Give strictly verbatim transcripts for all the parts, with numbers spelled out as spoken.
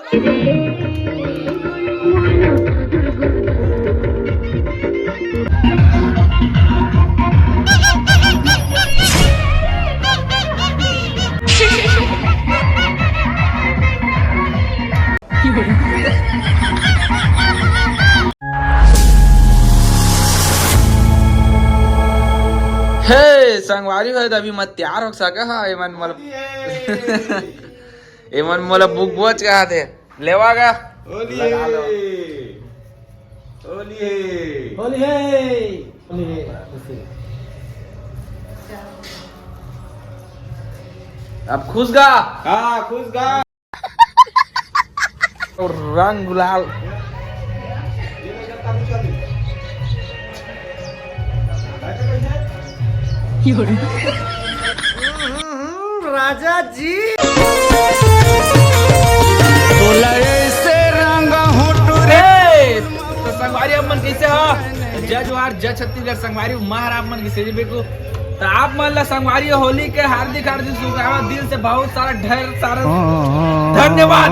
हे संगवारी हो, अभी मैं तैयार हो सका हा। एमन मोला एमन मोला बुक बोच कहा थे। लेवा गा। होली लगा लो। हे। होली हे। होली हे। होली हे। अब खुश गा। हाँ, खुश गा। रंग गुलाल। राजा जी। तोला ऐसे रंग होटू रे। तो संगवारी, आप मन कैसे हो? जय जोहार, जय छत्तीसगढ़। संगवारी, मैं हर आप मन के सेजी बेकू। तो आप मन ला संगवारी होली के हार्दिक हार्दिक शुभकामना, दिल से बहुत सारा ढेर सारा धन्यवाद।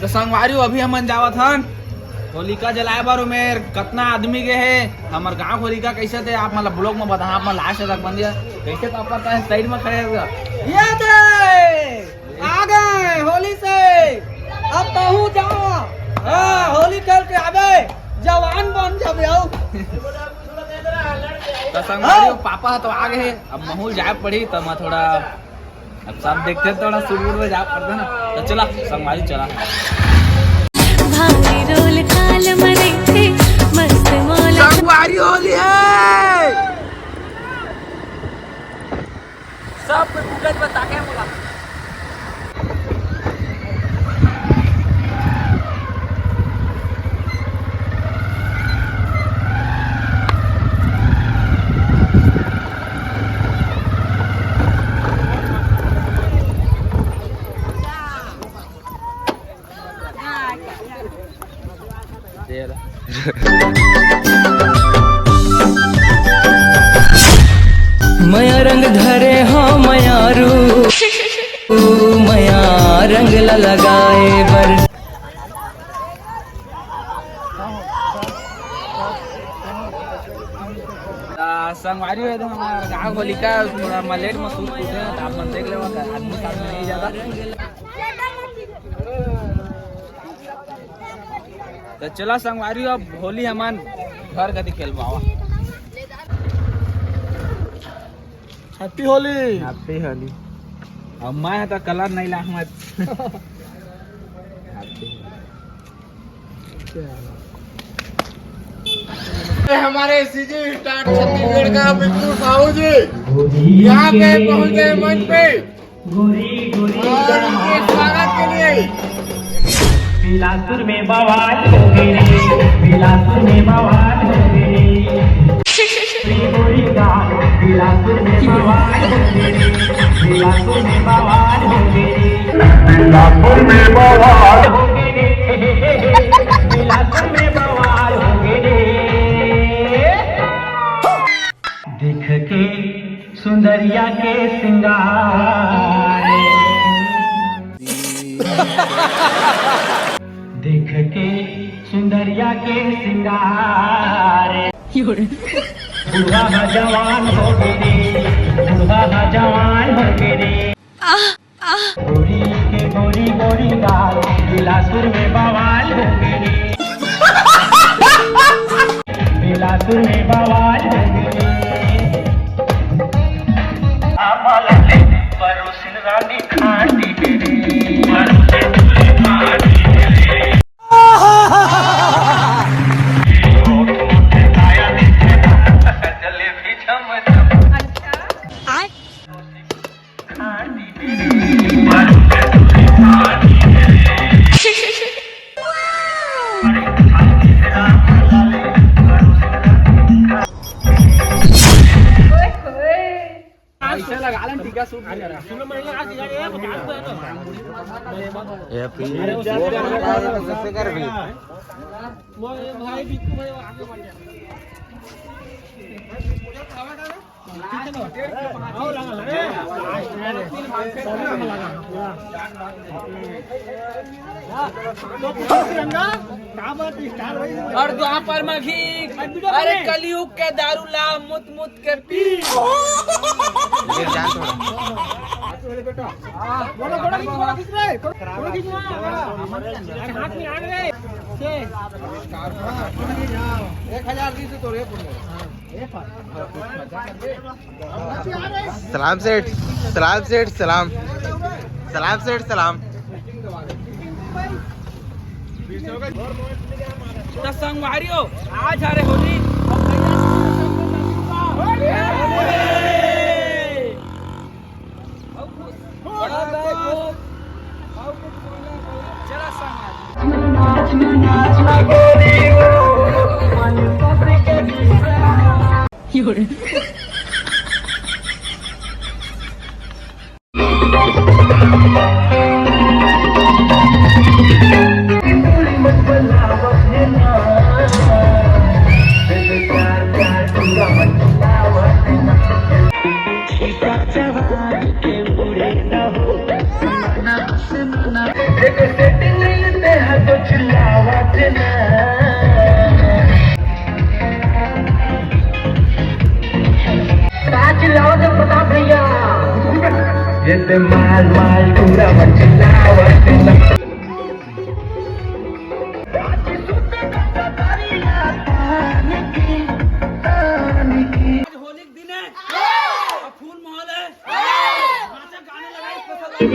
तो संगवारी, अभी हमन जावत हन होलिका जलाए बर। ओमेर कतना आदमी गे हे, हमर गांव होलिका कैसे थे, आप मन ला ब्लॉग में बताहा, आप मन लास्ट तक बन दिया। कैसे पापा का साइड में खड़े हुआ, ये दे आ गए होली से। अब तहूँ जाओ, हाँ, होली खेल के आबे, जवान बन जाबे। आओ। तो संगवारी, हाँ। पापा तो आ गए, अब महूँ जाए पड़ी, तो मैं थोड़ा अब सब देखते हैं, थोड़ा सुरगुर में जा पड़ता ना। तो चला संगवारी, चला। भारी रोल ताल मरे थे, मस्त मौला। संगवारी होली है। सब कोई फुकट में ताके बोला। मया रंग धरे हो मयारू, मया रंग ला लगाए बर। आ, संगवारी हो, एकदम हमारा गाँव होलिका, थोड़ा मैं लेट में शूट करते हैं, तो आप मन देख लेवा, आदमी सामने नहीं ज्यादा। तो चला संगवारी, अब होली हमन घर कति खेलबो, आवा। हैप्पी होली। हैप्पी होली। अब मैं तो कलर नहीं लाऊं मत। ये हमारे सीजी स्टार छत्तीसगढ़ का बिल्कुल साहू जी यहाँ पे पहुंचे मंच पे। गोरी गोरी और उनके स्वागत के लिए। बिलासपुर में बवाल हो गए रे, बिलासपुर में बवाल हो गए रे। गोरी गोरी गाल, बिलासपुर में बवाल हो गए रे, बिलासपुर में बवाल हो गए रे। बिलासपुर में बवाल हो गए रे, बिलासपुर में बवाल हो गए रे। देख के सुंदरिया के सिंगार, देख के सुंदरिया के सिंगार। बूढ़ा हा जवान हो गे रे, बूढ़ा हा जवान हो गे रे। गोरी के गोरी गोरी गाल, बिलासपुर में बवाल हो गे रे। बिलासपुर में बवाल हो गे रे। आम्हाला ले परोसिन रानी खाटी गे रे। जलेबी छम छम। ऐसे लगा लें, टीका सूट। ये पी, वो कर रहा है, तो कैसे कर भी? और द्वापर में घी, अरे कलयुग के दारू ला, मुत मुत के पी। सलाम सेठ, सलाम सेठ, सलाम। सलाम सेठ, सलाम। त संगवारी हो, आज हरे होली। चला संगवारी। ये ते माल माल पूरा मचलावत ना। आज होली के दिन है। अब फुल माहौल है। नाचा गाना लगाई, पसंद आई।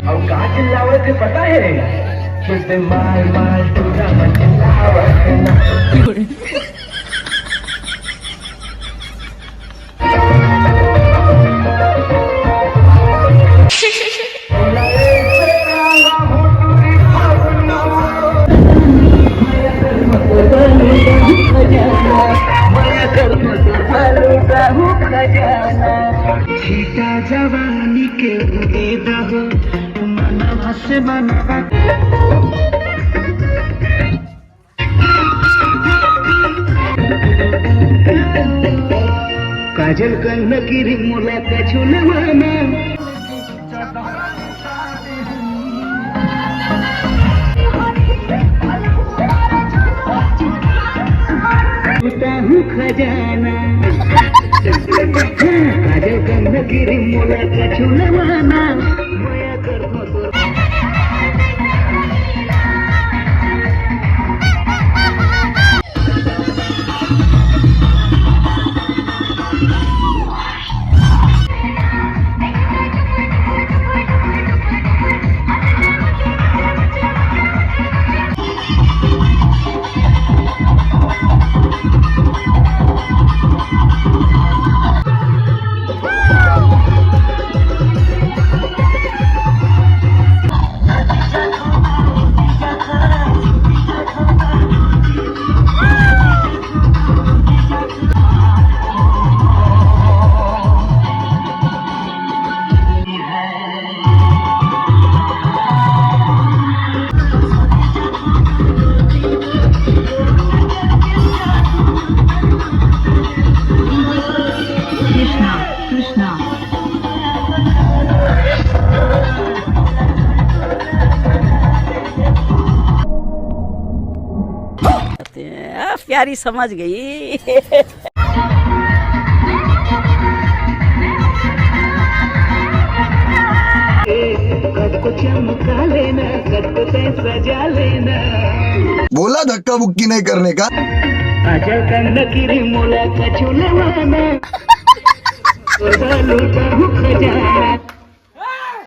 अब का चिल्लावत है पता है? माल माल टूरा मचलावत ना। छीटा जवानी के उड़े दहो, मनवा से मनवा। काजल कनकी रे मोला कछु नवाना। उताहू खजाना। काजल कनकी रे मोला कछु नवाना। कृष्णा, कृष्णा। आ, प्यारी समझ गई। को चमका लेना, सबको तय सजा लेना। बोला धक्का बुक्की नहीं करने का। आजा कंद किरी मोला कछु लेवाना। लूटा हूँ खजाना।